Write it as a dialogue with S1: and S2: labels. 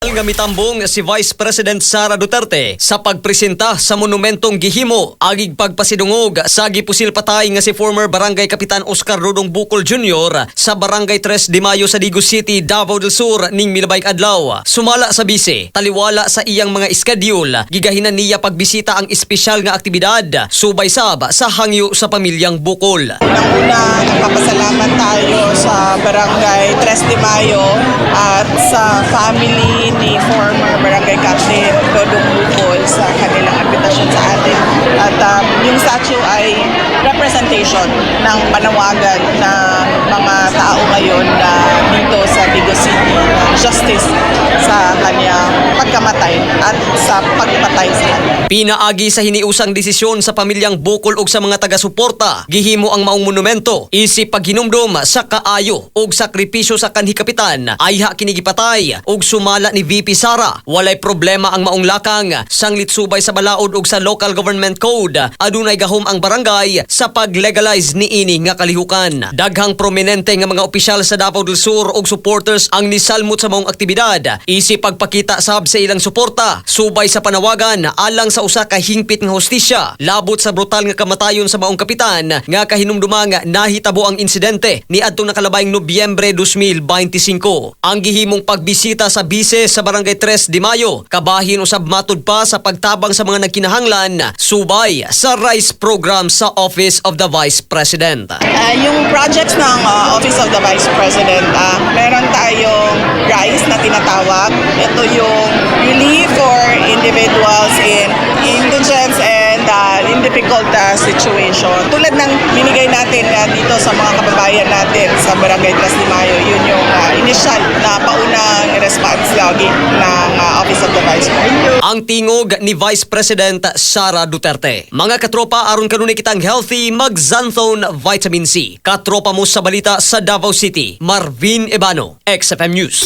S1: Personal nga mitambong si Vice President Sara Duterte sa pagpresenta sa monumentong gihimo agig pagpasidungog sa gipusil patay nga si former Barangay Kapitan Oscar Dodong Bukol Jr. sa Barangay 3 de Mayo sa Digos City, Davao del Sur ning milabay adlaw. Sumala sa bise, taliwala sa iyang mga schedule, gigahinan niya pagbisita ang espesyal nga aktibidad subay sab sa hangyo sa pamilyang Bukol.
S2: Unang-una, nagpapasalamat tayo sa Barangay 3 de Mayo at sa family ni former Barangay Captain Dodong Bukol sa kanilang imbitasyon sa atin. At yung statue ay representation ng panawagan ng mga tao ngayon na dito sa Digos City ng justice sa kanyang pagkamatay at sa pagpatay sa kanya.
S1: Pinaagi sa hiniusang desisyon sa pamilyang Bukol ug sa mga taga-suporta, gihimo ang maong monumento isip paghinumdom sa kaayo ug sakripisyo sa kanhi kapitan ayha kini gipatay. Ug sumala ni VP Sara, walay problema ang maong lakang sanglit subay sa balaod ug sa local government code, adunay gahom ang barangay sa pag-legalize niini nga kalihukan. Daghang prominente nga mga opisyal sa Davao del Sur ug supporters ang nisalmot sa maong aktibidad isip pagpakita sab sa ilang suporta subay sa panawagan alang sa usa ka hingpit nga hustisya labot sa brutal nga kamatayon sa maong kapitan nga kahinumdumang nahitabo ang insidente niadtong nakalabayng Nobyembre 2025. Ang gihimong pagbisita sa bise sa Barangay 3 de Mayo kabahin usab matud pa sa pagtabang sa mga nagkinahanglan subay sa RICE program sa Office of the Vice President.
S2: Yung projects ng Office of the Vice President, meron tayong RICE na tinatawag. Ito yung relief for individuals in indigence and in difficult situation. Tulad ng binigay natin dito sa mga kababayan natin sa Barangay 3 de Mayo, yun yung initial na paunang response lagi ng Office of the Vice President.
S1: Ang tingog ni Vice President Sara Duterte. Mga katropa, aron kanunay kitang healthy, mag-Xanthone Vitamin C. Katropa mo sa balita sa Davao City, Marvin Ebano, XFM News.